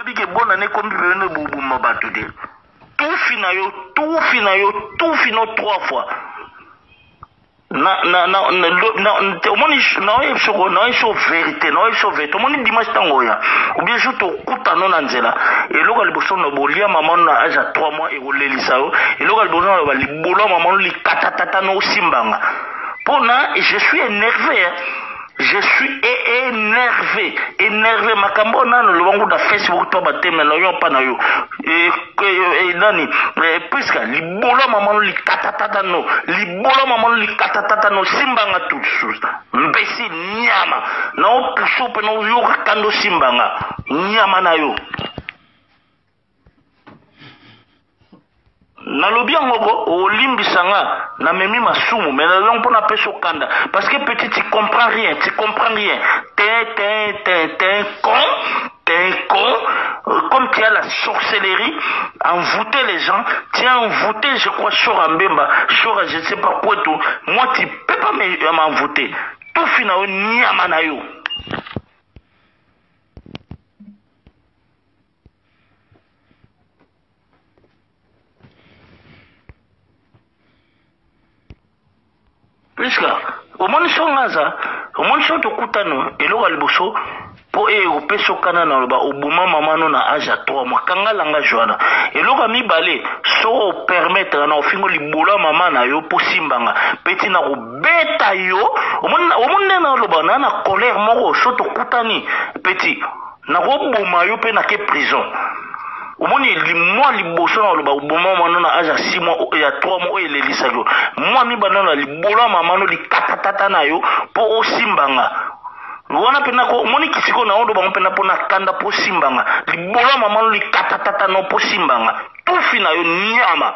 Boyebi ke bonne année ekomi pembeni boboma bato te. Tufi na yo, tufi na yo, tufi no trois fois. Na na na na, na omoni na soko na so vérité na so vérité omoni dimanche ntango oya ou bien jour tokutano na nzela eloko ya liboso na bolia mama na age ya 3 mois ekolelisa yo eloko ya liboso na loba libolo ya mama no likatatata no osimbanga mpo na je suis énervé hein. Je suis énervé, énervé. Makambo nano lobango na Facebook to bateme na yo pa na yo. E, e, e, nani e, puisque libolo mama no likatatata no libolo mama no likatatata no simbanga tout de suite. Mbesi nyama na opuso pe na oyoka kando simbanga nyama na yo. Nalobi yango ko olimbisa nga namemi masumu mais nalobi yango mpo napesa yo kanda parce que petit tu comprends rien tu comprends rien t'es t'es t'es t'es un con t'es un con euh, comme tu as la sorcellerie envoûter les gens tu as envoûté je crois Shora Mbemba Shora je ne sais pas quoi tout moi tu peux pas m'envoûter tufi na yo nyama na yo. Prisca, omoni so nga aza, omoni so tokutano, eloko ya liboso mpo eye opesi okana na loba oboma mama no na age ya 3 mois, kanga langage wana. Eloko ya mibale, so opermettre na ofingo libolo ya mama na yo mpo simbanga, peti na kobeta yo, omoni omoni nde na loba na na colère moko so tokutani, peti Nakoboma yo pe nake prison. Omoni mwa liboso na oloba oboma mama na age ya 6 mois ya 3 mois oyo elelisaki yo. Mwa mibale na libolo ya mama no likatatata na yo po osimbanga. Wana pena ko omoni kisiko na ondo bango pena po na kanda po osimbanga. Libolo ya mama no likatatata no po osimbanga. Tufi na yo nyama.